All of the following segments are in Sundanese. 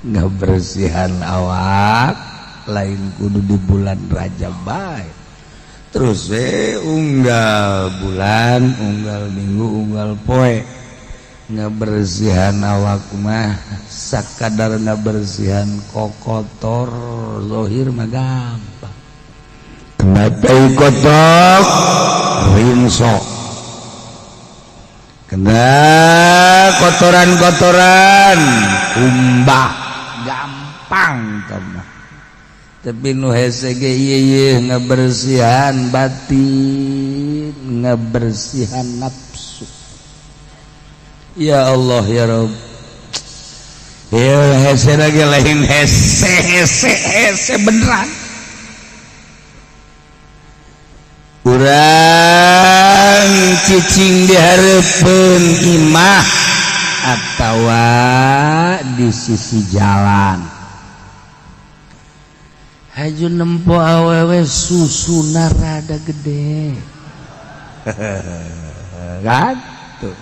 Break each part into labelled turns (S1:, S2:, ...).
S1: Ngabersihan awak lain kudu di bulan Rajab bae. Terus we unggal bulan, unggal minggu, unggal poe ngabersihan awak mah sakadar ngabersihan kokotor zohir mah gampang. Kenapa kotok rinso, kena kotoran-kotoran umbah gampang mah. Tapi nu hese ge ieu ngabersihan batin, ngabersihan nafsu. Ya Allah ya Rabb. Ya hese lagi lain hese hese hese beneran. Urang cicing di hareupeun imah atawa di sisi jalan. Haju nempo awewe susuna rada gede. Kan tuh.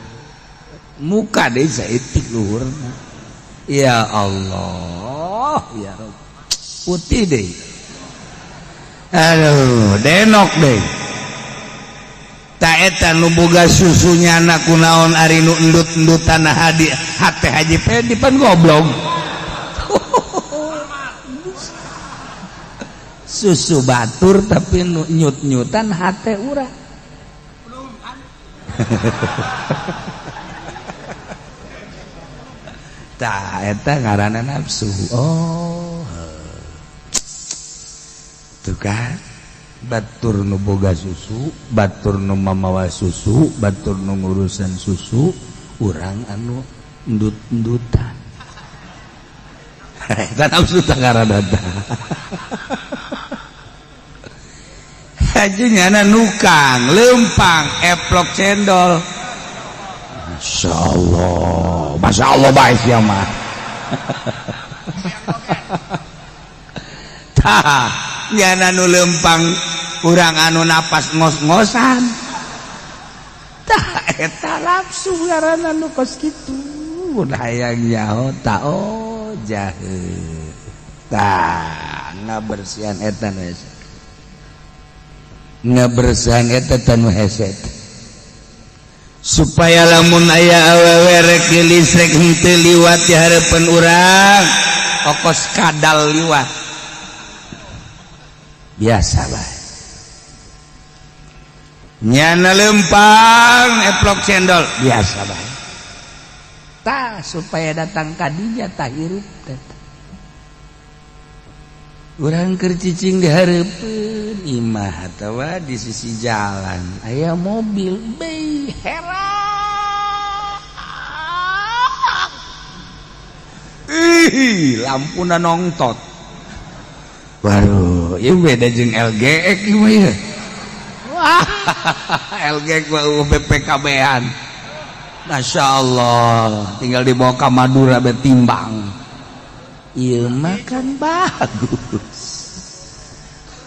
S1: Muka deh saeutik luhurna. Ya Allah, ya Rabb. Putih deh. Aduh, denok deh. Ta eta nu boga susunya anak kunaon ari nu endut-endutan hadi hate Haji Pedi pan goblok. Susu batur tapi nyut-nyutan hate urang. Tah eta ngaranna nafsu. Oh. Tuh kan batur nu boga susu, batur nu mamawa susu, batur nu ngurusan susu, urang anu endut-endutan. Eta nafsu tah ngaranna tah. Haji nyana nukang, lempang, eplok cendol. Masya Allah, Masya Allah baik ya mah. Tah, nyana nu lempang, urang anu napas ngos-ngosan. Tah, eta nafsu ngaranna nu kos kitu. Mun hayang nyaho tah oh jahe. Tah, ngabersihan eta nu hese. Ngabersihan eta tanu hese. Supaya lamun aya awewe rek geulis rek henteu liwat di hareupeun urang, okos kadal liwat. Biasa bae. Nyana lempang eplok cendol biasa bae. Tah supaya datang ka dinya tah hirup teh. Urang keur cicing di hareupeun imah atawa di sisi jalan aya mobil bei herang. Ih, lampuna nongtot. Waduh, ieu beda jeung LGX ieu mah ieu. Wah, LGX mah BPKB-an. Masya Allah, tinggal dibawa ke Madura betimbang. Ieu mah kan bagus.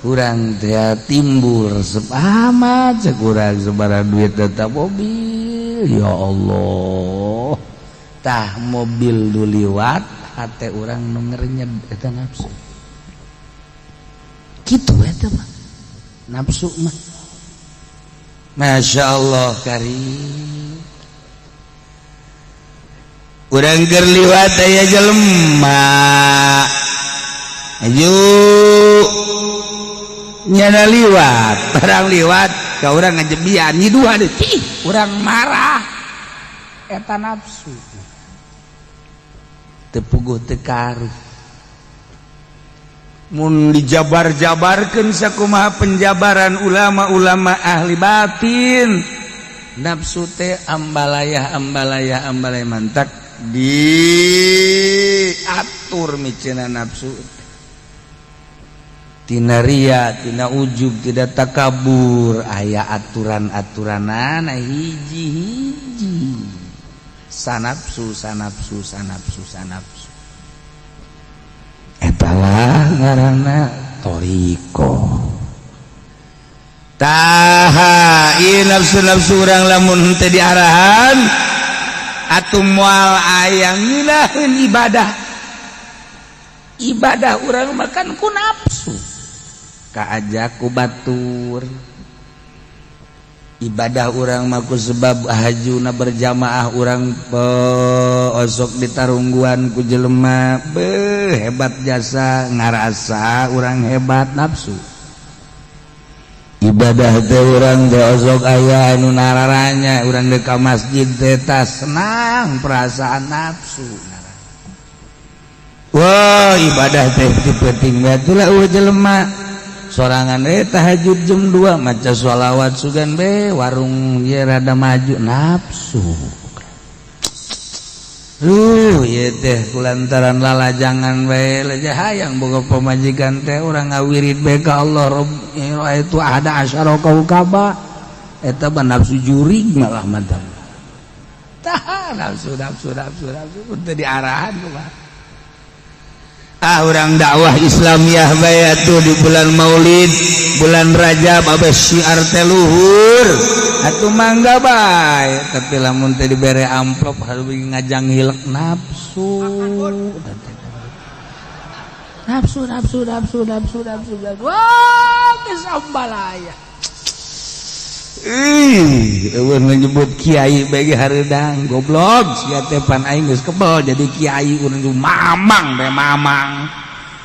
S1: Urang teh timbul resep amat cek urang sabaraha duit tetap mobil. Ya Allah. Tah mobil nu liwat hate urang nu ngerenyed eta nafsu. Kitu eta mah. Nafsu mah. Masya Allah karim. Urang keur liwat aya jelema. Ayo nyana liwat, barang liwat ka urang ngajebian nyiduhan deui. Cih, urang marah. Eta nafsu. Teu puguh teu karuh. Mun dijabar-jabarkeun sakumaha penjabaran ulama-ulama ahli batin, nafsu teh ambalayah ambalayah ambalayah mantak diatur miceuna nafsu tina ria, tina ujub, tidak takabur, aya aturan-aturanana hiji-hiji sanapsu sanapsu sanapsu sanapsu. Etalah ngaranna thoriqoh. Taha ieu nafsu-nafsu urang lamun henteu diarahan atuh moal aya ngeunaheun ibadah. Ibadah urang mah kan ku nafsu, kaajak ku batur. Ibadah urang mah ku sebab hajuna berjamaah, urang osok ditarungguan ku jelema, be hebat jasa, ngarasa urang hebat, nafsu. Ibadah teh urang teh osok aya anu nararanya urang deuk ka masjid teh, tas senang perasaan, nafsu. Wah, ibadah teh penting atulah. Eueuh jelema sorangan eh tahajud jam 2, maca sholawat, sugan be warung ye rada maju, nafsu. Ieu teh kulantaran lalajangan bae aja, hayang boga pamajikan teh, urang ngawirid bae ka Allah, Robb itu ada asyara kaukaba. Eta mah nafsu jurig malah, mantap. Tah, nafsu, nafsu, nafsu, nafsu teu diarahan kumaha. Ah, urang dakwah Islamiyah bae atuh di bulan Maulid, bulan Rajab, abes syiar teh luhur atuh, mangga bae. Tapi lamun teh dibere amplop harus ngajang hilek, nafsu, nafsu, nafsu, nafsu, nafsu, nafsu, nafsu. Wah, geus ambalaya. Ih, eueuh menyebut kiai bagi hareudang goblok sia teh. Pan aing geus kebel jadi kiai, urang mamang teh mamang.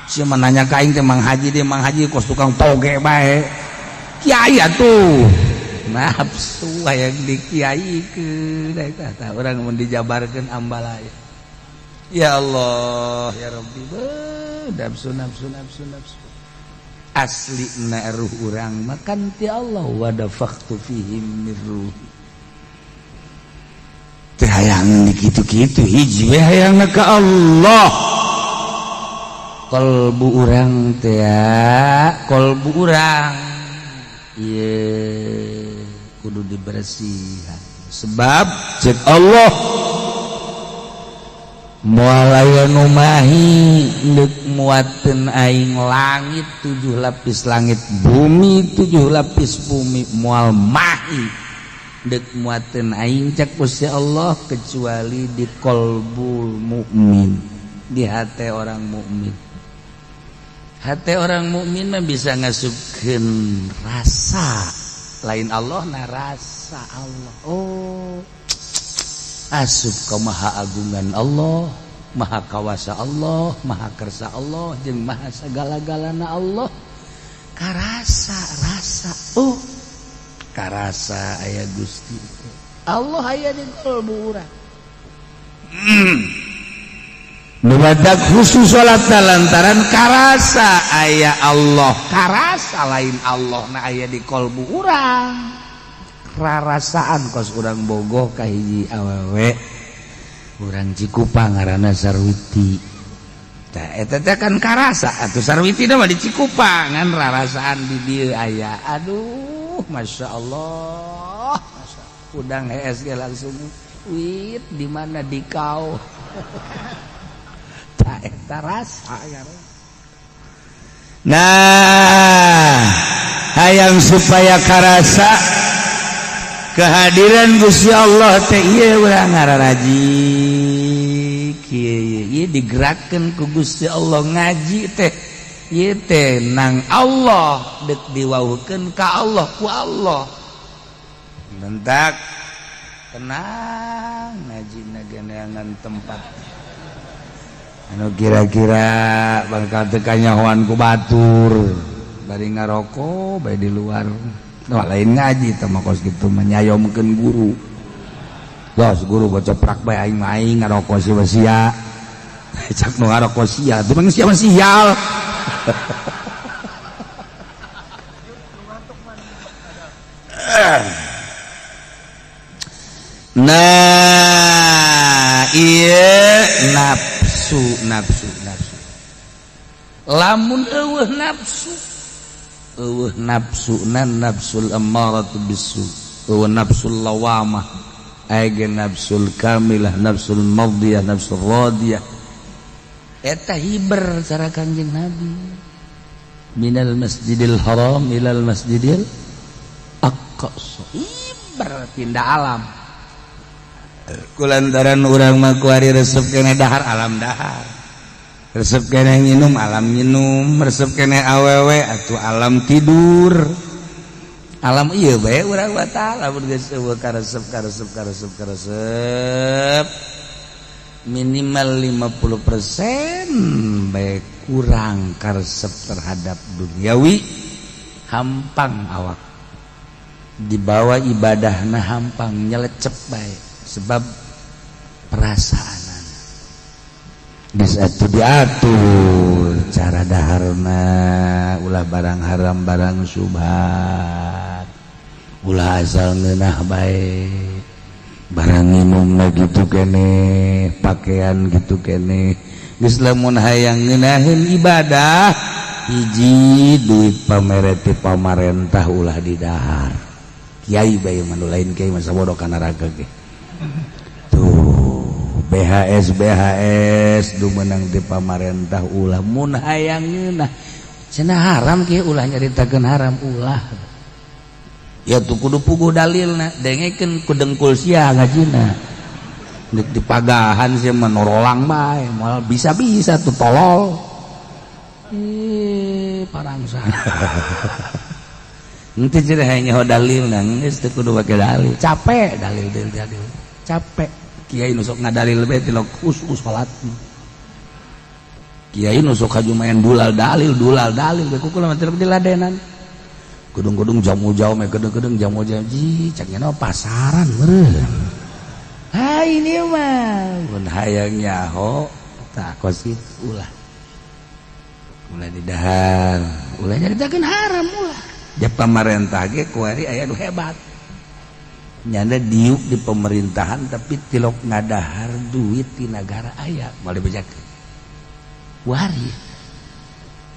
S1: Sia mah nanya ka aing teh, "Mang Haji deh, Mang Haji," kos tukang toge bae. Kiai atuh nafsu hayang di kiai ke eta urang mun dijabarkeun ambalaya. Ya Allah, ya Rabbi, nafsu, nafsu, nafsu, nafsu. Asli na ruh urang makan ti Allah, wa nafakhtu fihim min ruhi teh hayang kitu-kitu, hiji we hayang ka Allah. Kolbu urang teh, kolbu urang ieu kudu dibersihan, sebab cek Allah moal aya nu mahi deuk muateun aing. Langit tujuh lapis langit, bumi tujuh lapis bumi, moal mahi deuk muateun aing, cek Gusti Allah, kecuali di kolbul mukmin, di hati orang mukmin. Hati orang mukmin mah bisa ngasupkeun rasa lain Allah, nah, rasa Allah. Oh, asup ke maha agungan Allah, maha kawasa Allah, maha kersa Allah, jeung maha segala-galana Allah. Karasa rasa, oh, karasa aya Gusti Allah aya di kalbu urang. Nubadak khusus salat lantaran karasa aya Allah, karasa lain Allah na aya di kolbu urang, rarasaan kos urang bogoh ka hiji awewe urang Cikupa ngaranna Sarwiti. Tah, eta teh kan karasa atuh Sarwiti mah di Cikupa, ngan rarasaan di dieu aya. Aduh, Masya Allah, Masya Allah. Udang hees ge langsung wit di mana di kau. Tah, eta rasa. Nah, hayang supaya karasa kehadiran Gusti Allah teh, ieu urang ngararaji kieu, ieu digerakkeun ku Gusti Allah ngaji teh. Ieu teh nang Allah deuk diwauhkeun ka Allah ku Allah. Mentak tenang ngaji geneangan tempat anu kira-kira bakal teu kanyahoan ku batur, bari ngarokok bae di luar. Wah, lain ngaji teh mah, kos kitu menyayomkeun guru. Los guru baca prak bae, aing mah aing ngarokok sia sia. Cak nu ngarokok sia, teu mah sia mah sial. Nah, iya, nafsu, nafsu, nafsu. Lamun eueuh nafsu, eueuh nafsu nan nafsul ammaratu bisu, eueuh nafsul lawamah, aya nafsul kamilah, nafsul madiyah, nafsul radiyah. Eta hiber cara Kanjeng Nabi minal Masjidil Haram ilal Masjidil Aqsa, hiber pindah alam. Kulantaran urang mah kuari resep kena dahar, alam dahar. Resep keneh nginum alam nginum, resep keneh awewe atuh alam tidur. Alam ieu bae urang mah tah lamun geus eueuh karesep karesep karesep karesep minimal 50% bae kurang karesep terhadap duniawi, hampang awak. Dibawa ibadahna hampang nyelecep bae sebab perasaanan. Geus atuh diatur cara daharna, ulah barang haram barang subhat, ulah asal ngeunah bae, barang minumna gitu keneh, pakaian gitu keneh. Geus lamun hayang ngeunaheun ibadah, hiji duit pamere ti pamarentah ulah didahar. Kiai bae mah nu lain kiai mah sabodo ka neraka ge. Tuh BHS BHS du meunang ti pamarentah ulah mun hayang ngeunah. Cenah haram kieu ulah nyaritakeun haram ulah. Ya tuh kudu puguh dalilna, dengekeun ku dengkul sia ngajina. Nek dipagahan sia mah norolang bae, moal bisa-bisa tuh tolol. Parangsa. Henteu cenah hayang nyaho dalilna, geus teu kudu make dalil. Capek dalil dalil dalil. Capek. Kiai nu sok ngadalil bae tilok khusus salat. Kiai nu sok haju main dulal dalil bae kukula mah teu diladenan. Gedung-gedung jamu jauh mah gedung-gedung jamu jauh ji cak nya pasaran meureun. Ha ini mah mun hayang nyaho tah kos kitu ulah. Ulah didahar, ulah nyaritakeun haram ulah. Ja pamarentah ge kuari aya nu hebat. Nyanda diuk di pemerintahan tapi tilok ngadahar duit di negara aya moal dibejakeun. Wari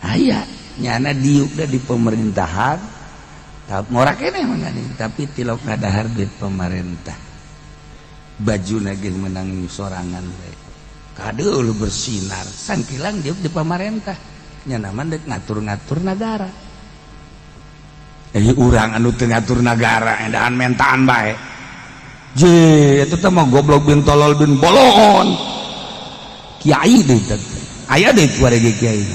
S1: aya nyana diuk da di pemerintahan tahap ngorak keneh mah tapi tilok ngadahar duit pemerintah. Bajuna ge menang sorangan we. Kadeul bersinar sangkilang diuk di pemerintah. Nyana mah deuk ngatur-ngatur nagara. Urang anu teu ngatur nagara endahan mentaan bae. Je eta teh mah goblok bin tolol bin bolon. Kiai deui teh. Aya deui kuari ge kiai.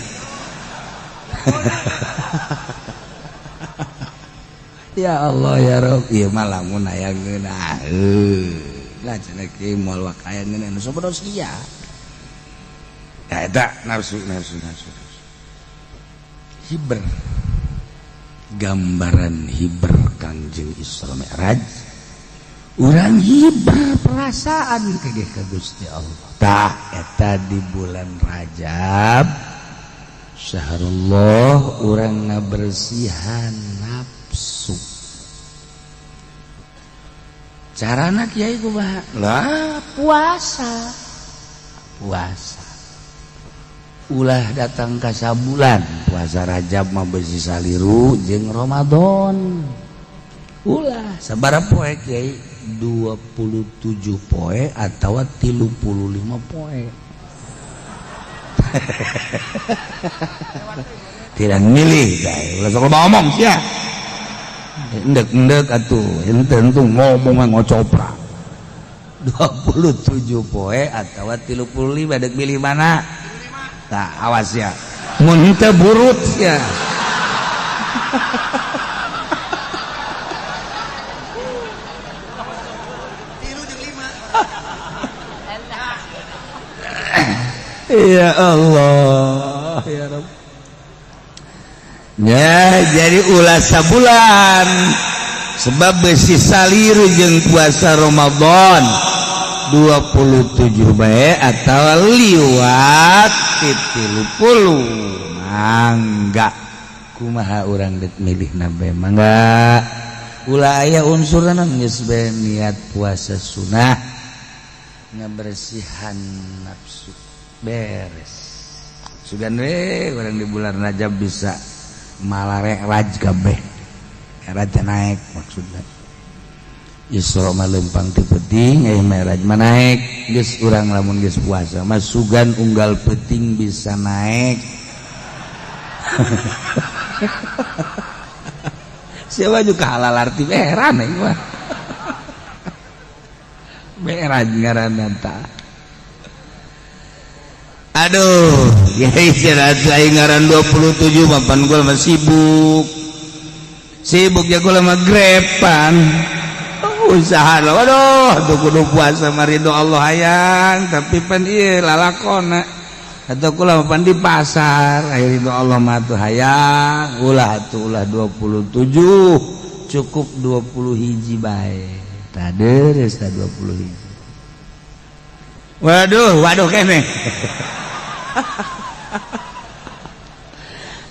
S1: Ya Allah ya Rabb, ieu mah lamun aya ngeunah. Lah cenah kiai moal wak aya ngeunah nu sabodo sia. Ya eta nafsu nafsu nafsu. Hiber. Gambaran hiber Kangjeng Isra Mi'raj urang hiber perasaan kege ka Gusti Allah. Tah eta di bulan Rajab syahrullah urang ngabersihan nafsu. Carana kiai kumaha? Lah puasa. Puasa. Ulah datang ka sabulan puasa Rajab mah beusi saliru jeung Ramadan. Ulah sabaraha poe kiai? 27 poe atawa 35 poe. Tidak milih bae ulah sok ngomong sia. Endek-endek atuh henteu ngomong ngocopra. 27 poe atawa 35 dek milih mana? Tah awas ya. Mun teu burut ya. Ya Allah ya Rabb. Ya jadi ulah sabulan sebab besi saliru jeung puasa Ramadan 27 bae atau liwat 30 mangga kumaha urang deuk milih nabe mangga ulah aya unsurna geus bae niat puasa sunah ngabersihan nafsu beres sugan we urang di bulan Rajab bisa malarek raj kabeh raj naik maksudna Isra mah leumpang ti peuting aya Mi'raj mah naik geus urang lamun geus puasa mah sugan unggal peuting bisa naik. Siapa juga halal arti heran ieu mah. Mi'raj ngaranna tah. Aduh, kiai cenah aing ngaran 27 mapan gua mah sibuk. Sibuk ya gua mah grepan. Usaha lah, waduh, tuh kudu puasa mah ridho Allah hayang, tapi pan ieu lalakona. Atau kula pan di pasar, aya ridho Allah mah tuh hayang, ulah tuh ulah 27, cukup 20 hiji bae. Tah deres tah 20 hiji. Waduh, waduh keneh.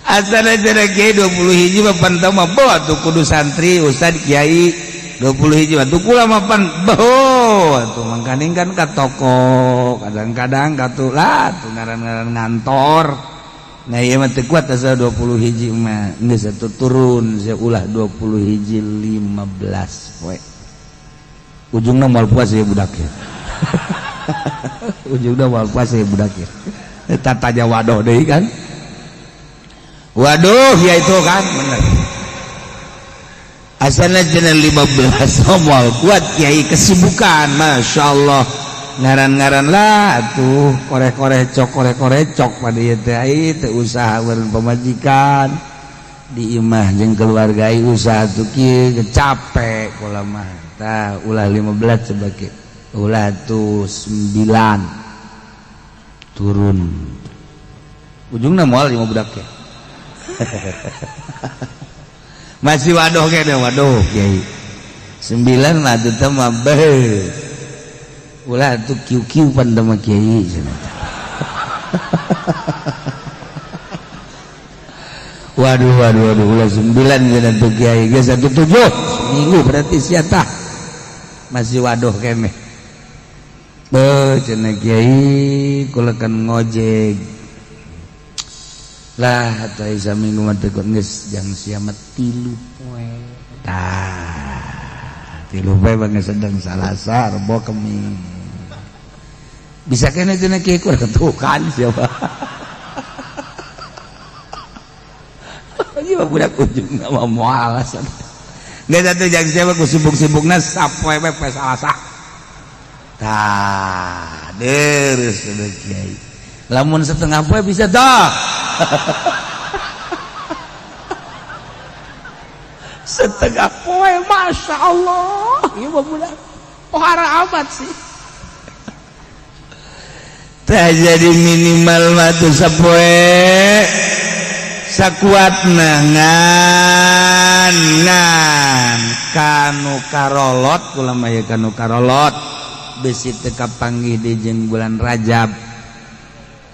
S1: Asal aja kiai 20 hiji mah pan teu mah bawa tuh kudu santri, ustad, kiai 20 hiji mah tuh kula mah pan bawa tuh mangkaning kan ka toko, kadang-kadang ka tuh lah tuh ngaran-ngaran ngantor. Nah ieu mah teu kuat asal 20 hiji mah geus atuh turun sia ulah 20 hiji 15 poe. Ujungna moal puas ya budak ya. Ujungna moal puas ya budak ya. Eta tanya waduh deui kan. Waduh ya itu kan bener. Asalna cenah 15 moal kuat kiai kesibukan, Masya Allah. Ngaran-ngaran lah tuh koreh-koreh cok koreh-koreh cok pada ieu teh ai teu usaha meureun pamajikan di imah jeung keluarga ai usaha tuh kieu capek kula mah. Tah ulah 15 sebagai ulah tuh 9 turun. Ujungna moal lima budak ya. Masih waduh kene waduh kiai. 9 mah teu teh mah beuh. Ulah tuh kiu-kiu pan teh mah kiai cenah. Waduh waduh waduh ulah 9 cenah tuh kiai geus atuh 7 seminggu berarti sia tah. Masih waduh kene. Beuh cenah kiai kula kan ngojek. Lah atuh ai saminggu mah teu geus jang sia mah 3 poe. Tah, 3 poe mah geus sedang Salasa, Rebo, Kemis. Bisa kene cenah kieu kurang tuh kan siapa. Ieu budak ujungna mah moal alasan. Geus atuh jang sia mah ku sibuk-sibukna sapoe we poe Salasa. Tah, deres cenah kiai. Lamun setengah poe bisa dah. Setengah poe Masya Allah ieu mah budak pohara amat sih. Tah jadi minimal mah tuh sapoe sakuatna ngan ngan kanu karolot kula mah ye kanu karolot besi teu kapanggih di jeung bulan Rajab.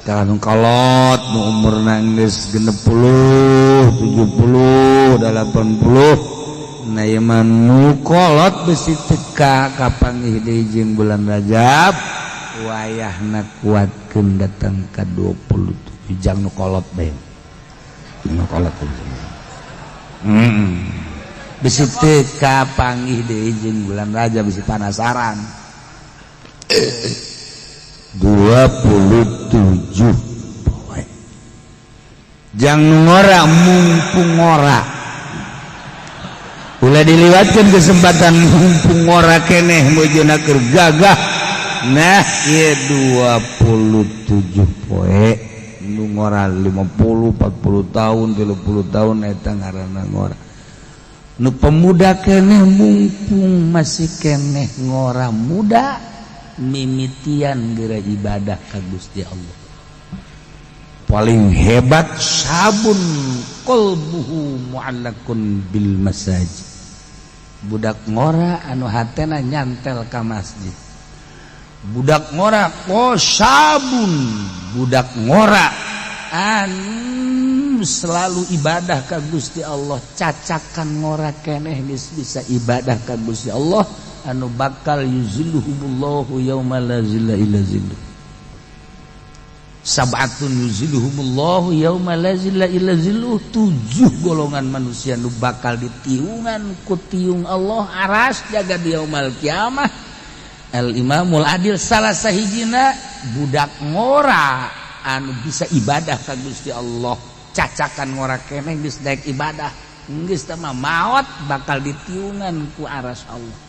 S1: Kalau kolot nu umurna geus 60, 70, 80 nah ieu mah nu kolot besi teka kapanggih deui jeung bulan Rajab wayahna kuatkeun datang ka 27 jang nu kolot bae nu kolot besi teka panggih deui jeung bulan Rajab besi panasaran 27 poe jang ngora mumpung ngora ulah diliwatkan kesempatan mumpung ngora keneh mujuna keur gagah. Nah ieu 27 poe nu ngora 50 40 tahun 30 tahun eta ngaranna ngora. Nu pemuda keneh mumpung masih keneh ngora muda mimitian geura ibadah ka Gusti Allah. Paling hebat sabun qalbuhu mu'allakun bil masajid. Budak ngora anu hatena nyantel ka masjid. Budak ngora ko sabun, budak ngora anu selalu ibadah ka Gusti Allah, cacakan ngora keneh geus bisa ibadah ka Gusti Allah anu bakal yuzilluhumullahu yauma la zilla illa zilluh. Sab'atun yuzilluhumullahu yauma la zilla illa zilluh. 7 golongan manusia nu bakal ditiungan ku tiung Allah aras jaga di yaumal kiamah. Al imamul adil salah sahijina budak ngora anu bisa ibadah ka Gusti Allah, cacakan ngora keneh geus daek ibadah geus teh mah maot bakal ditiungan ku aras Allah.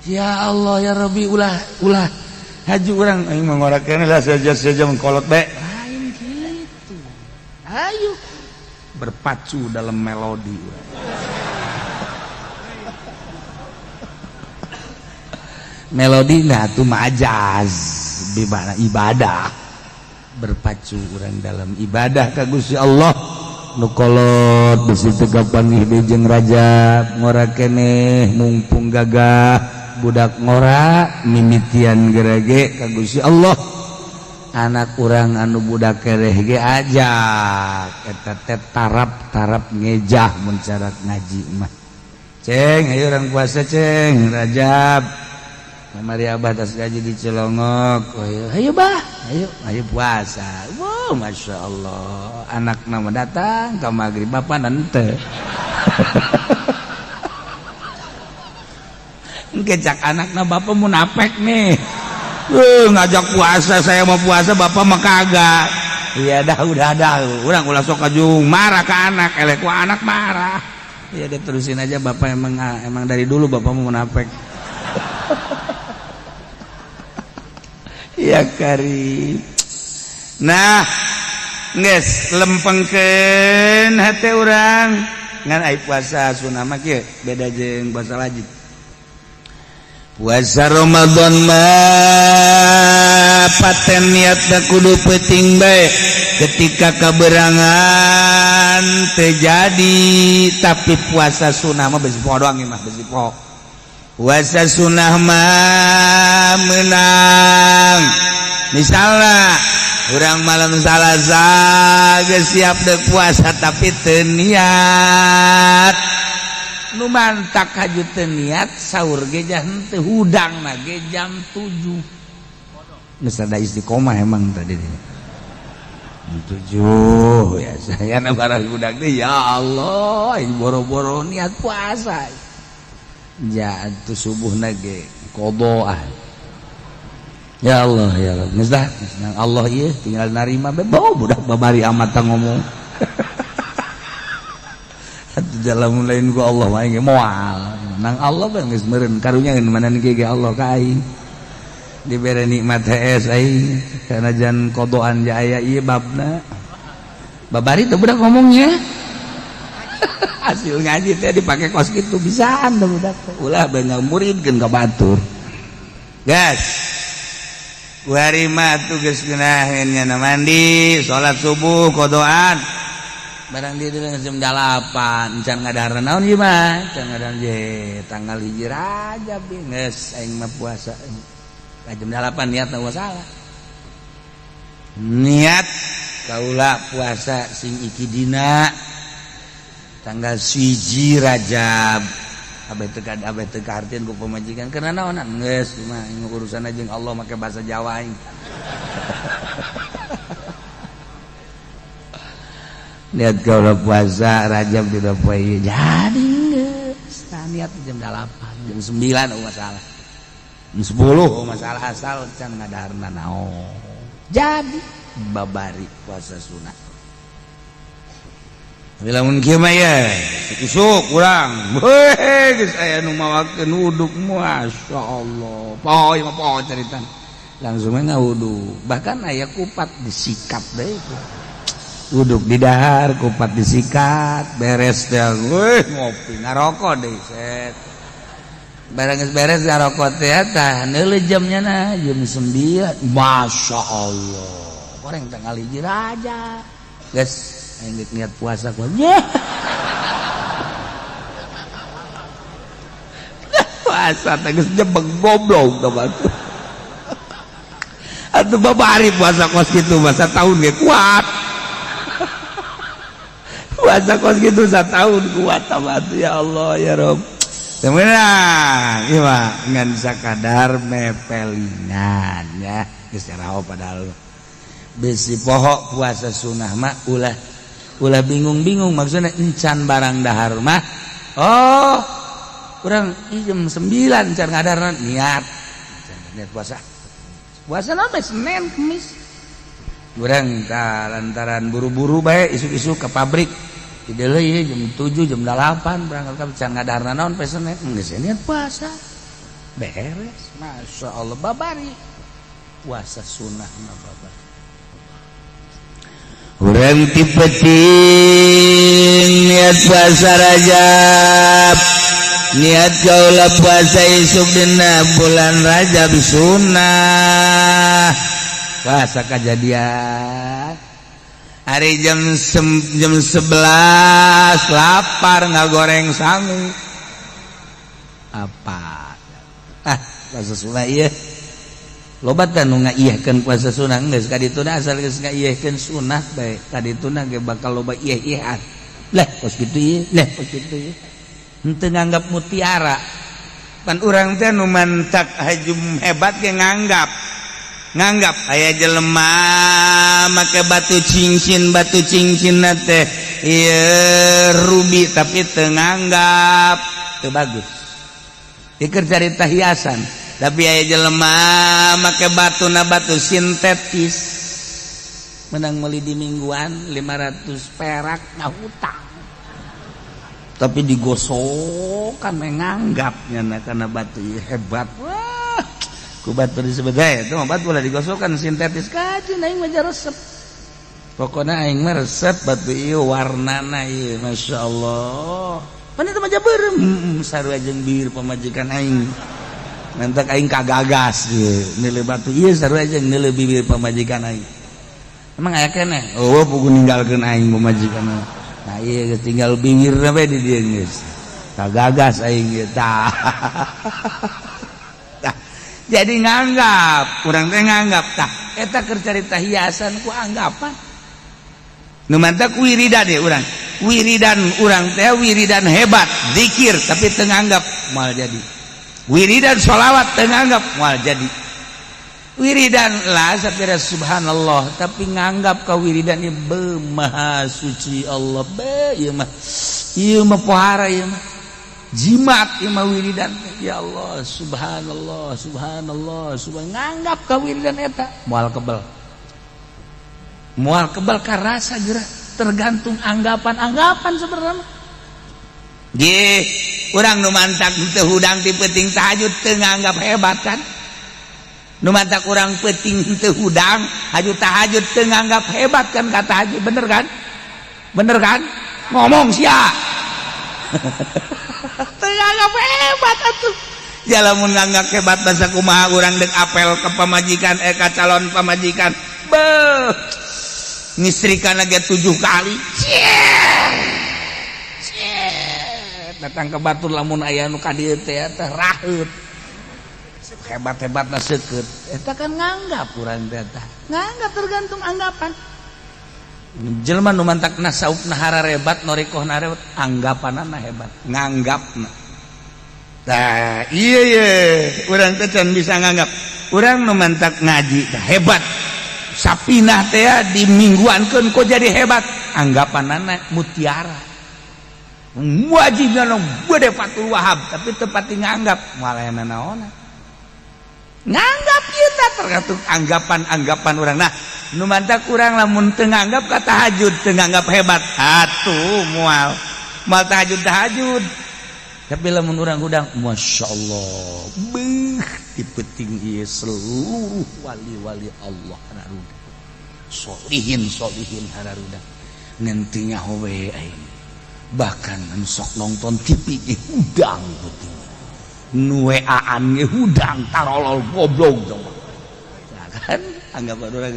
S1: Ya Allah ya Rabbi, ulah ulah Haju urang aing mah ngora keneh lah saja-saja mengkolot bae. Lain kitu. Ayo berpacu dalam melodi. Melodi nah tuh majaz bimana ibadah. Berpacu urang dalam ibadah ka Gusti Allah. Nu kolot bisi teu kapanggih deui jeung Rajab ngora keneh mumpung gagah budak ngora mimitian gerege ka Gusti Allah. Anak urang anu budak kereh ge ajak eta teh tarap-tarap ngejah mun carak ngaji mah. Ceng ayo urang puasa ceng Rajab. Kamari abah tas gaji di Cilongok. Ayo, ayo bah, ayo, ayo puasa. Wow, masya Allah. Anak nama datang ke maghrib bapak nante. Kecak anakna bapak munafik nih. Ngajak puasa, saya mau puasa bapak mah kagak. Iya dah udah dah. Urang ulah sok kajung marah ke anak, eleh ku anak marah. Iya deh terusin aja bapak emang dari dulu bapak mau munafik. Ya karim. Nah, geus lempengkeun hate urang ngan ai puasa sunah mah kieu beda jeung puasa wajib. Puasa Ramadan mah paten niatna kudu peuting bae ketika kaberangan teu jadi, tapi puasa sunah mah besi poho doang mah besi poho. Puasa sunah mah menang. Misalnya urang malam Salasa geus siap deuk puasa tapi teu niat. Nu mantak haju teu niat sahur ge henteu hudangna ge jam 7. Geus ada istiqomah emang tadi jam 7 ya saya na barang hudang teh ya Allah boro-boro niat puasa. Ja atuh subuhna ge qadha. Ya Allah ya Allah. Geus dah Allah ieu tinggal narima bae bau budak babari amat ngomong. Atuh jalan lain ku Allah mah ge moal. Nang Allah bae geus meureun karunya mana ge ge Allah ka aing. Dibere nikmat hees aing sanajan qodoan ja aya ieu babna. Babari teh budak ngomongnya. Hasil ngaji teh dipake kos kitu bisaan teh budak teh. Ulah bae ngamuridkeun ka batur. Gas. Kuari mah tuh geus geunaheun nya mandi, salat subuh qodoan. Barang dia dengan jam 8 encan ngadahar naon ieu mah encan ngadahar je tanggal 1 Rajab geus aing mah puasa jam 8 niat mah salah niat kaula puasa sing iki dina tanggal 1 Rajab abeh teu kahartieun ku pamajikan karena naonan geus mah urusan jeung Allah make bahasa Jawa aing. Niat kalau puasa Rajab tidak poe jadi geus niat jam 8 jam 9 oh masalah jam 10 oh masalah asal can ngadaharna naon jadi babari puasa sunah. Tapi lamun kieu mah ye isuk urang heuh geus aya nu mawakeun wuduk masyaallah poho ieu mah poho carita langsung we ngawudu bahkan aya kupat disikat deui uduk di dahar kupat disikat beres teh weuh ngopi ngarokok deui set barang geus beres ngarokok teh tah neuleuh jamnya na jam 9 masya Allah goreng tanggal 1 Rajab geus aing niat puasa ku puasa teh geus jebeng goblok teh batu atuh babari puasa kos kitu mah sataun ge kuat. Puasa kos gitu setahun kuat tamat ya Allah ya Rob. Temenang ieu mah ngan sakadar mepelingan ya geus raho padahal besi poho puasa sunah mah ulah ulah bingung-bingung maksudna encan barang dahar mah oh kurang jam 9 encan ngadarna niat niat puasa puasa naon Senin Kamis urang lantaran buru-buru bae isuk-isuk ke pabrik dideuleu jam 7 jam 8 berangkat ka can ngadarna naon pesenet geus niat puasa beres masya Allah babari Puasa sunnah mah bapak. Urang ti peuting niat puasa Rajab, niat kaula puasa isuk dina bulan Rajab sunnah. Puasa kejadian hari jam 11 lapar, ngagoreng sangu apa. Ah, puasa sunnah iya. Loba teh nu ngaiyahkeun puasa sunnah. Geus ka dituna, asal geus ngaiyahkeun sunnah bae, ka dituna ge bakal loba iyah-iyahan lah. Kos kitu ieu lah, kos kitu ieu henteu nganggap mutiara. Pan urang teh nu mantak hajum hebat ge nganggap nganggap aya jelema make batu cincin, batu cincin teh ieu ruby, tapi teu nganggap, teu bagus. Pikir carita hiasan. Tapi aya jelema make batu na batu sintetis, menang meuli di mingguan 500 perak, ngahutang tapi digosokan, menganggapnya karena batu hebat. Wah, ku batu disebut itu mah batu lah digosokkan sintetis. Kaji aing mah resep, pokoknya aing mah resep batu ieu, warnana ieu, Masya Allah. Pan itu mah beureum, sarua jeung bir pamajikan aing. Mantak aing kagagas ieu nilai batu ieu sarua jeung nilai bibir pamajikan aing. Emang aya keneh? Oh, pugu ninggalkeun aing pamajikan. Nah, ieu geus tinggal bibir bae di dieu, geus kagagas aing ieu tah. Jadi nganggap, kurang teh nganggap. Tah, eta keur carita hiasan ku anggapan. Nu mantak wiridan ya urang, wiridan urang teh wiridan hebat, zikir tapi teu nganggap, moal jadi. Wiridan sholawat teu nganggap, moal jadi. Wiridan lah sapira subhanallah, tapi nganggap ka wiridan ieu, be, maha suci Allah, be, ieu mah, ieu mah pohara, ieu mah jimat, ieu mah wiridan. Ya Allah, subhanallah, subhanallah, subhan, nganggap ka wiridan eta moal kebel, moal kebel karasa geura. Tergantung anggapan-anggapan sebenarnya. Ge urang nu mantak teu hudang ti peuting tahajud, teu nganggap hebat kan? Nu mantak urang peuting teu hudang haju tahajud, teu nganggap hebat kan ka tahajud? Bener kan? Bener kan? Ngomong sia. Teu nganggap hebat atuh. Ya, lamun nganggap hebat, basa kumaha urang dek apel ke pamajikan, eh, ka calon pamajikan? Beuh, ngistrikan lagi tujuh kali. Datang ke batur, lamun aya nu ka dieu teh teh raheut, hebat-hebatna seukeut. Eta kan nganggap urang teh tah. Nganggap, tergantung anggapan. Jelema nu mantak nasaufna hararebat, norikohna hebat, anggapanana hebat, nganggapna. Tah, iya ye, urang teh can bisa nganggap. Urang nu mantak ngaji tah hebat, sapinah teh di mingguankeun kok jadi hebat, anggapanana mutiara, wajibnya gede Fathul Wahab, tapi tepat nganggap malah naon nganggap kita, tergantung anggapan-anggapan orang. Nah, nu mantak kurang lamun teu nganggap ka tahajud, teu nganggap hebat atuh, moal moal tahajud tahajud. Tapi lamun urang hudang, Masya Allah, beuh, di peuting ieu seluruh wali-wali Allah hararuda, solihin solihin hararuda, nantinya we aing. Bahkan anu sok nonton TV ge hudang peuting, nu WA-an ge hudang, tarolol, goblok dong. Nah, kan anggapan urang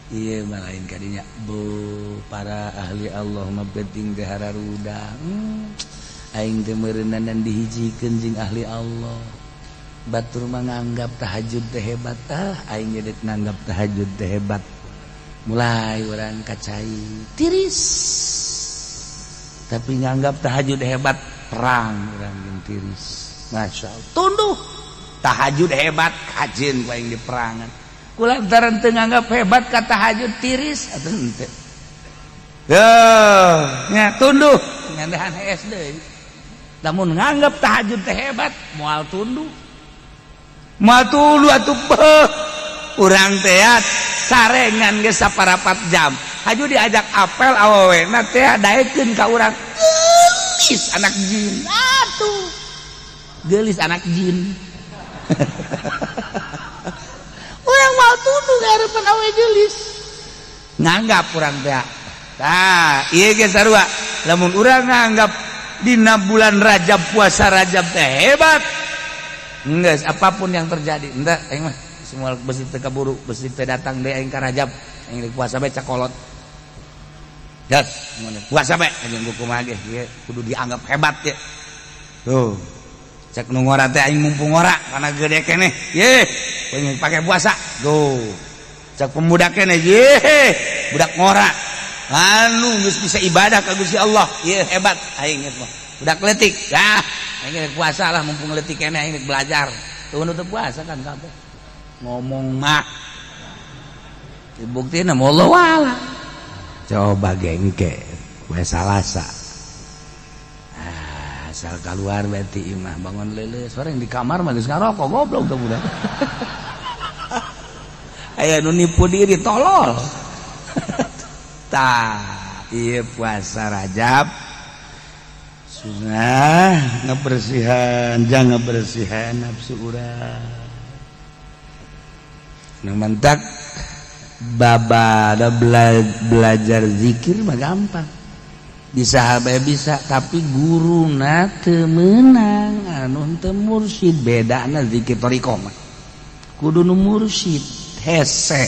S1: iya mah lain kadinya. Bu, para ahli Allah mah penting teh hararuda. Aing teh meureunnan dihijikeun jeung ahli Allah. Batur mah nganggap tahajud teh hebat. Ah, aing ge dek nganggap tahajud teh hebat. Mulai urang kacai tiris, tapi nganggap tahajud hebat, perang urang jeung tiris. Masya Allah, tunduh. Tahajud hebat, kajeun ku aing di perangan kulantaran teu nganggap hebat ka tahajud, tiris atuh henteu. Yo, nya tunduh ngandahan hees deui. Lamun nganggap tahajud teh hebat, moal tunduh. Moal tunduh atuh. Beuh, urang teh sarengan geus saparapat jam. Haju diajak apel, awewena teh daekeun ka urang, geulis anak jin atuh, geulis anak jin. Urang mau tunduh ngarepan awewe geulis, nganggap urang teh. Tah, ieu ge sarua, lamun urang nganggap dina bulan Rajab, puasa Rajab teh hebat, geus apapun yang terjadi, entah aing mah semua besi teu kaburu, besi teu datang deui aing ka Rajab, aing puasa bae cakolot. Gas, puasa bae anjing kumaha ge kudu dianggap hebat ya. Tuh. Cek nu ngora teh, aing mumpung ngora karena gede keneh. Ye, pengen pakai puasa. Tuh. Cek pemuda keneh, ye, budak ngora. Anu geus bisa ibadah ka Gusti Allah. Ye, hebat aing geus mah. Budak leutik, ya, aing puasa lah, mumpung leutik keneh aing belajar. Tuh, nu teu puasa kan kabeh. Ngomong mah dibuktiin Allah wala. Coba gengke we Salasa. Ah, asal keluar berarti imah bangun lele sore di kamar mah geus ngarokok, goblok tuh budak. Aya nu nipu diri, tolol. Tah, ieu puasa Rajab sunah ngebersihan, jangan ngebersihan nafsu urang. Nu mantak babada belajar zikir mah gampang, bisa bae bisa, tapi guruna teu meunang anu teu mursyid. Bedana zikir thoriqoh mah kudu nu mursyid, hese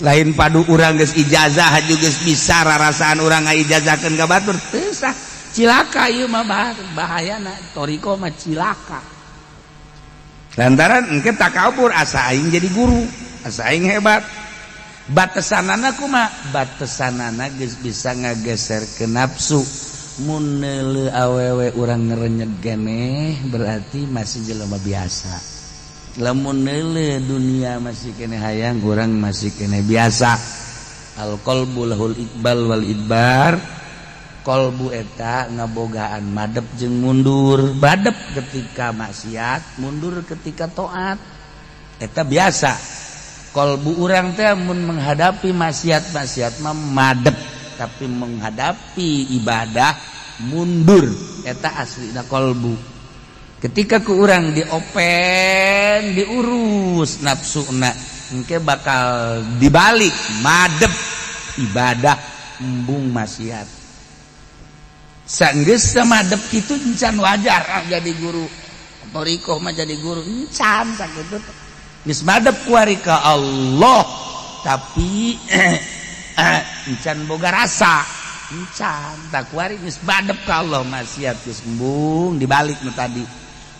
S1: lain padu urang geus ijazah geus bisa rarasaan urang ngaijazahkeun ka batur, teu sah, cilaka ieu mah. Bahayana thoriqoh mah cilaka lantaran engke takabur, asa aing jadi guru, asa aing hebat. Batasanana kumaha? Batasanana geus bisa ngageser ke nafsu. Mun neuleuh awewe urang ngerenyeg keneh, berarti masih jelema biasa. Lamun neuleuh dunia masih keneh hayang, urang masih keneh biasa. Al qalbu lahul iqbal wal idbar. Kolbu eta ngabogaan madep jeung mundur, badep ketika maksiat, mundur ketika taat. Eta biasa kolbu urang teh mun menghadapi maksiat-maksiat mah madep, tapi menghadapi ibadah mundur. Eta aslina kolbu. Ketika ku urang diopen, diurus nafsuna, engke bakal dibalik, madep ibadah, embung maksiat. Sanggeus madep kitu, encan wajar ah, jadi guru thoriqoh mah, jadi guru encan sakitu. Geus madep kuari ka Allah, tapi encan boga rasa, encan tak kuari. Geus madep ka Allah, maksiat geus embung, dibalik nu tadi.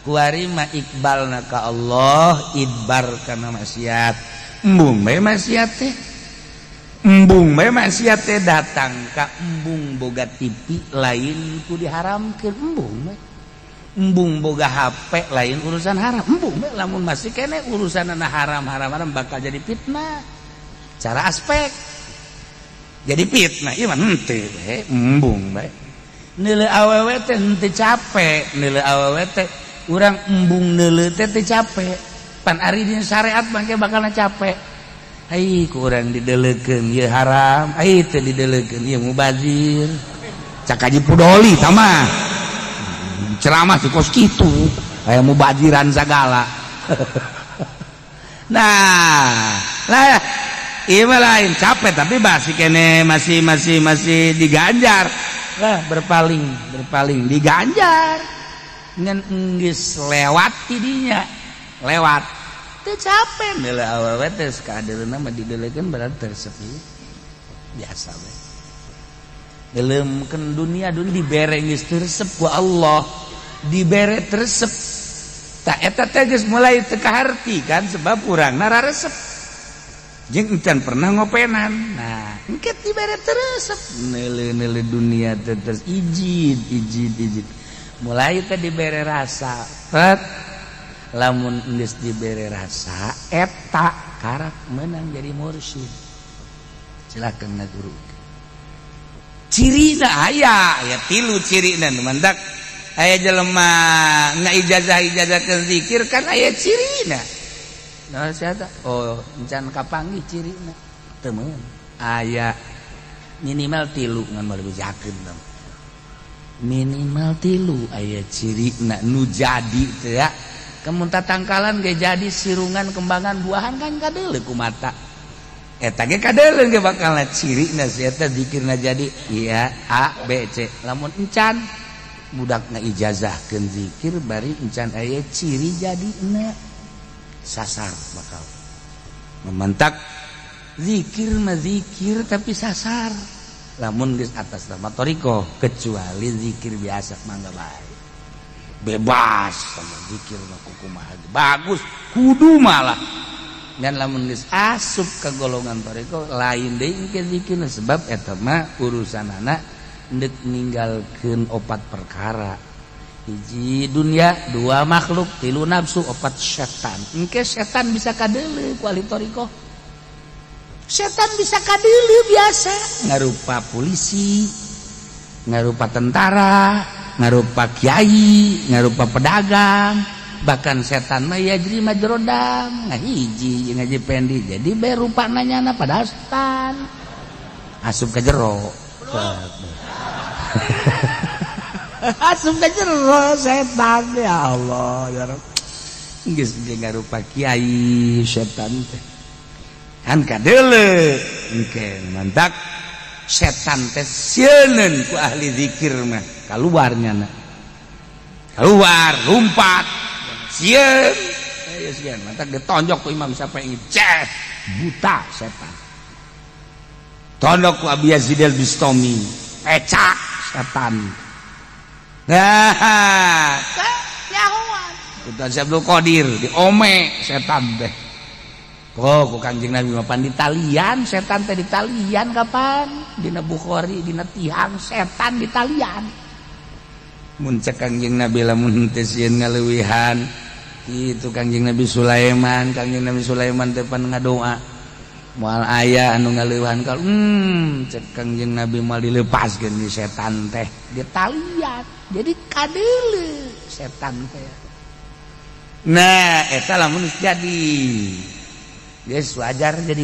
S1: Kuari mah iqbalna ka Allah, idbar kana maksiat, embung bae maksiat teh, embung bae maksiat teh. Datang ka embung boga TV lain ku diharamkeun, embung bae. Embung boga HP lain urusan haram, embung bae. Lamun masih kene urusan haram haram haram, bakal jadi fitnah. Cara aspek jadi fitnah ieu mah henteu bae, embung bae. Neuleuh awewe teh henteu capek, neuleuh awewe teh urang embung, neuleuh teh teu capek. Pan ari dina syariat mah bakal capek. Ai kurang dideleukeun ieu haram, ai teu dideleukeun ieu mubazir. Cak Haji Pudoli tama ceramah si kos kitu, aya mubaziran sagala. Nah lah, ieu mah lain capek, tapi masih kene, masih masih masih diganjar lah, berpaling berpaling diganjar ngan geus lewat tidinya, lewat teu capek. Neuleuh awewe teh kadeuleuhna mah dideleukeun berarti tersepi, biasa we. Neuleumkeun dunia dulu dibere geus teu ku Allah, dibere teu resep. Tak eta teh geus mulai teu kaharti kan, sebab urangna resep jeung encan pernah ngopenan. Nah, engke dibere teu resep, neuleuh-neuleuh dunia teh terus ijid ijid ijid, mulai teh dibere rasa pet. Lamun geus dibere rasa eta karak menang jadi mursyid, silakan guru. Cirina aya, aya tilu cirina. Mantak aya jelema ijazah ijazah ke zikir kan aya cirina. Nah, siapa? Oh, encan kapanggih cirina. Temen aya minimal tilu, ngan moal bejakeun. Minimal tilu aya cirina nu jadi teh ya. Kemun tatangkalan ge jadi sirungan kembangan buahan kan kadeuleu ku mata. Eta ge kadeuleu ge bakal cirina si eta zikirna jadi iya A B C. Lamun encan budak ngaijazahkeun zikir bari encan aya ciri jadina sasar bakal. Memantak zikir mah zikir tapi sasar. Lamun geus atas nama thariqah kecuali zikir biasa mangga bae. Bebas sama zikir mah kumaha bagus kudu malah. Dan lamun geus asup ka golongan thariqah lain deui ke zikirna sebab eta mah urusanana deuk ninggalkeun opat perkara. Hiji dunia, dua makhluk, tilu nafsu, opat setan. Engke setan bisa kadeuleu ku ahli thariqah. Setan bisa kadeuleu biasa ngarupa polisi, ngarupa tentara, ngarupa kiai, ngarupa pedagang, bahkan setan mah yajri majrodam, ngahiji jeung Haji Pendi. Jadi bae rupa nanyana padahal setan. Asup ka jero. Asup ka jero setan ya Allah ya Rabb. Geus ge ngarupa kiai setan teh. Kan kadeuleu engke mantak setan teh sieuneun ku ahli zikir mah kaluar nyana. Keluar lompat sieun aya sieun mantak ditonjok ku Imam Syafi'i ceh buta setan. Tondok ku Abi Yazid al-Bistami pecak setan. Nah, nyahoan. Ustaz Abdul Qadir diome setan teh. Oh, ku Kanjeng Nabi mah pan ditalian setan teh ditalian kapan? Dina Bukhari dina tihang setan ditalian. Mun cek Kanjeng Nabi lamun teh sieun ngaleuwihan kitu Kanjeng Nabi Sulaiman, Kanjeng Nabi Sulaiman teh pan ngadoa. Moal aya anu ngaleuwihan kal cek Kanjeng Nabi moal dilepaskeun di setan teh ditalian. Jadi kadeuleu setan teh. Nah, eta lamun jadi geus wajar jadi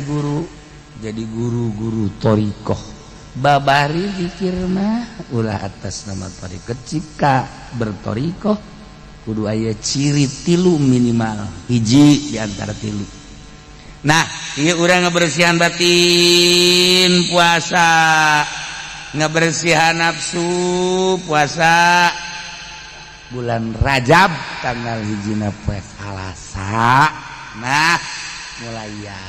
S1: guru-guru thariqah. Babari zikir mah ulah atas nama thariqah. Jika berthariqah kudu aya ciri tilu minimal, hiji di antara tilu. Nah, ieu urang ngebersihan batin puasa, ngebersihan nafsu puasa bulan Rajab tanggal hijina poe Salasa. Nah, mulai ya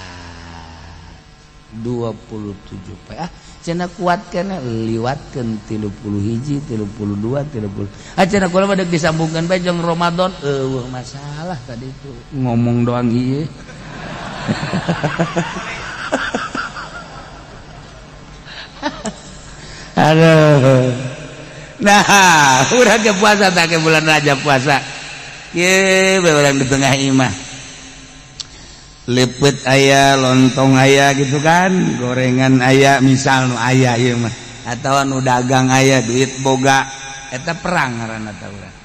S1: 27 poe ah cenah kuat kana liwatkeun 31 32 30 ah cenah kula mah deuk disambungkeun bae jeung Ramadan eueuh masalah tadi itu ngomong doang ieu. Aduh. Nah, urang ke puasa tak ke bulan Rajab puasa. Ye, urang di tengah imah. Lepet aya, lontong aya gitu kan, gorengan aya, misal nu aya ieu mah. Atawa nu dagang aya, duit boga. Eta perang ngaranna teh urang.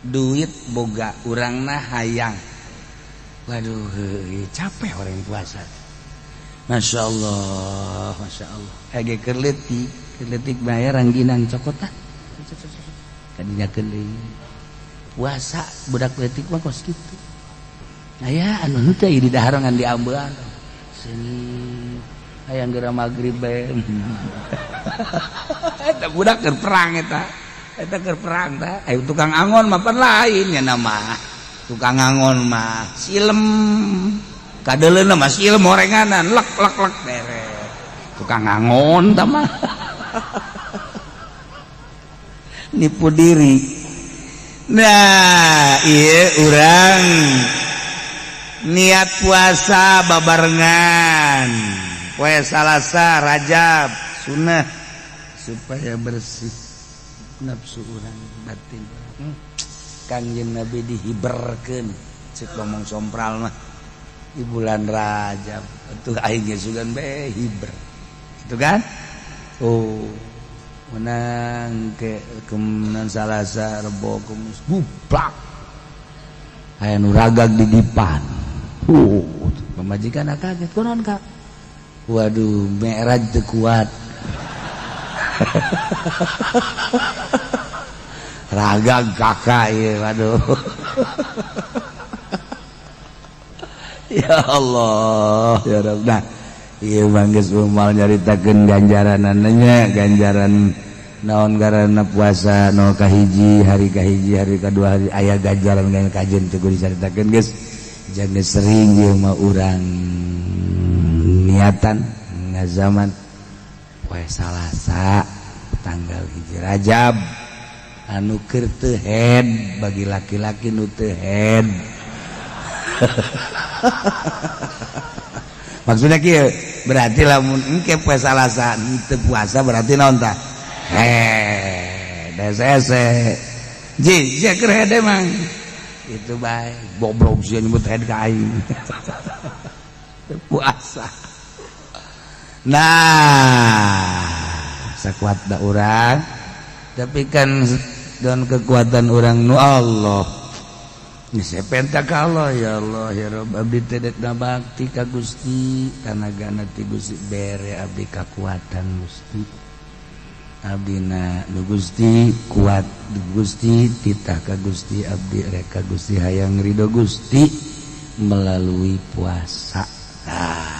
S1: Duit boga, urangna hayang. Waduh, capek orang puasa. Masya Allah, Masya Allah. Ege keur leutik bayar rangginang cokot tah. Kadinya keuli. Puasa budak leutik mah kos kitu. Aya anu henteu di dahar ngan diambean. Seungit hayang geura magrib bae. Eta budak keur perang eta. Eta keur perang tah. Ayo tukang angon mah pan lain nya mah. Tukang angon mah silem. Kadeuleuna mah silem orenganan lek lek lek beres. Tukang angon tah mah. Nipu diri. Nah, ieu urang niat puasa babarengan poe Salasa Rajab sunnah supaya bersih nafsu urang batin. Kangjeng Nabi dihiberkeun cek ngomong sompral mah di bulan Rajab atuh aing ge sugan bae hiber gitu kan. Oh menang ke kemenan Salasa Rebo Kemis bublak aya nu ragag di dipan. Pemajikan kaget kunaon Kak? Waduh, mi'raj teu kuat. Ragag kakak ieu waduh. Ya Allah ya Rabb. Nah ieu mah geus moal nyaritakeun ganjaranana nya, ganjaran naon garana puasa no kahiji hari kahiji hari kadua hari aya ganjaran ganjaran kajen teu kudu dicaritakeun geus. Jangan sering ieu mah urang niatan ngazaman poe Salasa tanggal 1 Rajab anu keur teu head bagi laki-laki nu teu head. Maksudnya kieu berarti lamun engke poe Salasa teu puasa berarti naon tah? Head hese. Ji, sia keur head emang. Itu bae goblok sia nyebut head ka aing. Puasa. Nah, sakuat da urang tapi kan dan kekuatan orang nu Allah. Saya penta ka Allah ya Allah ya Rabb abdi teh dek bakti ka Gusti tanagana ti Gusti bere abdi kakuatan Gusti abdina nu Gusti kuat Gusti titah ka Gusti abdi rek ka Gusti hayang ridho Gusti melalui puasa. Nah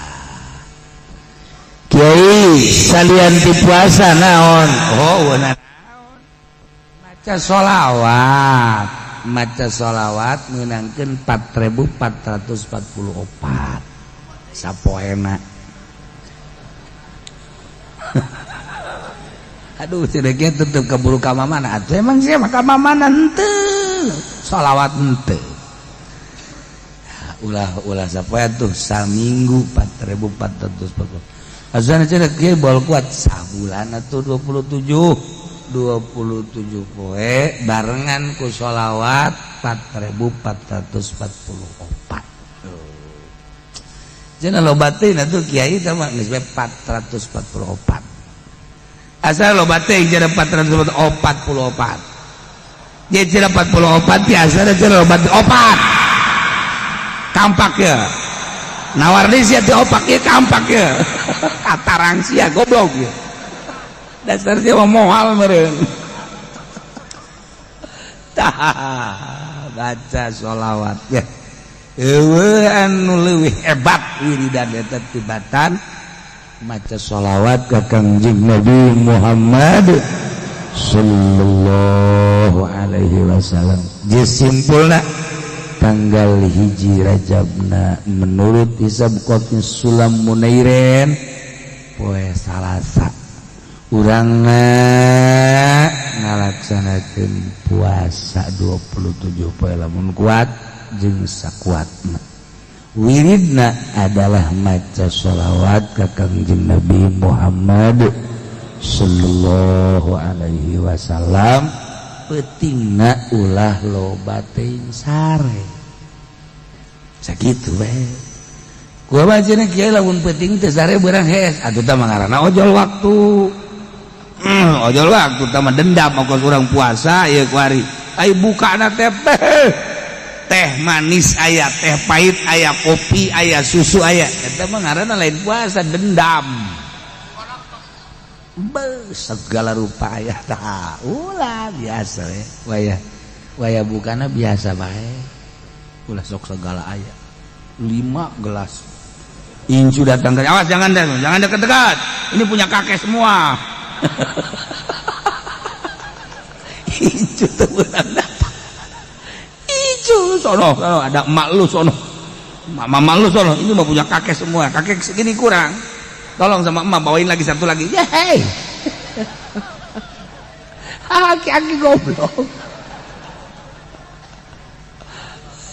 S1: Kiai salian ti puasa naon? Oh naon? Maca sholawat. Maca sholawat meunangkeun 4444 sapoena. Aduh cenah kieu tetep kaburu ka mamana atuh emang sia mah ka mamana henteu sholawat henteu. Ulah sapoe atuh saminggu 4444. Azan cenah kieu bol kuat sabulan atuh 27 poe barengan ku sholawat 4444. Cenah loba teh atuh kiai teh mah geus 444. Asal loba teh cenah 444. Ye cenah 44 biasa cenah loba teh opat. Kampak ya. Nawar deui sia teh opak ieu kampak ya. Katarang sia goblok ya. Dasar dia mah moal meureun. Tah baca sholawat ya. Eueuh anu leuwih hebat wiridan eta tibatan maca sholawat ka Kangjeng Nabi Muhammad sallallahu alaihi wasallam. Geus simpulna tanggal 1 Rajabna menurut hisab qotnya Sulam Munairen poe Salasa urang ngalaksanakeun puasa 27 poe lamun kuat jeung sakuatna. Wiridna adalah maca sholawat ka Kangjeng Nabi Muhammad sallallahu alaihi wasallam. Peutingna ulah loba teuing sare. Sakitu we. Gua mah cenah kieu lamun peuting teu sare beurang hees atuh tah mah ngaranna ojol waktu. Ojol waktu tah mah dendam ongkos urang puasa ieu kuari. Ai bukana teh teh manis aya, teh pahit aya, kopi aya, susu aya. Eta mah ngaranna lain puasa, dendam. Be, segala rupa aya tah. Ulah biasa we. Waya waya bukana biasa bae. Ulah sok segala aya. 5 gelas. Incu datang ke, awas jangan deh, jangan dekat-dekat. Ini punya kakek semua. Incu tuh datang. Incu sono, sono ada emak lu sono. Mama lu sono, ini mau punya kakek semua. Kakek segini kurang. Tolong sama emak bawain lagi satu lagi. Yeay. Aki-aki goblok.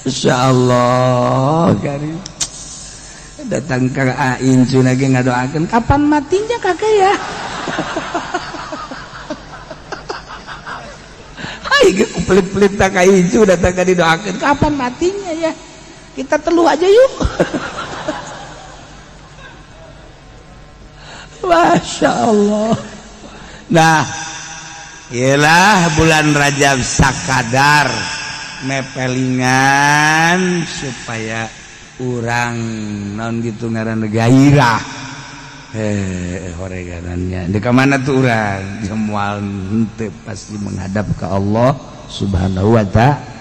S1: Insyaallah karim. Datang ke Incu lagi ngadoakeun kapan matinya kakek ya. Hai pelit-pelit tak ka Incu datang ka didoakeun kapan matinya ya. Kita teluh aja yuk. Masya Allah. Nah, ialah bulan Rajab sakadar mepelingan supaya urang non gitu ngaran gairah. Horeganannya. Di mana tuh urang? Jemual henteu pasti menghadap ke Allah Subhanahu wa ta'ala.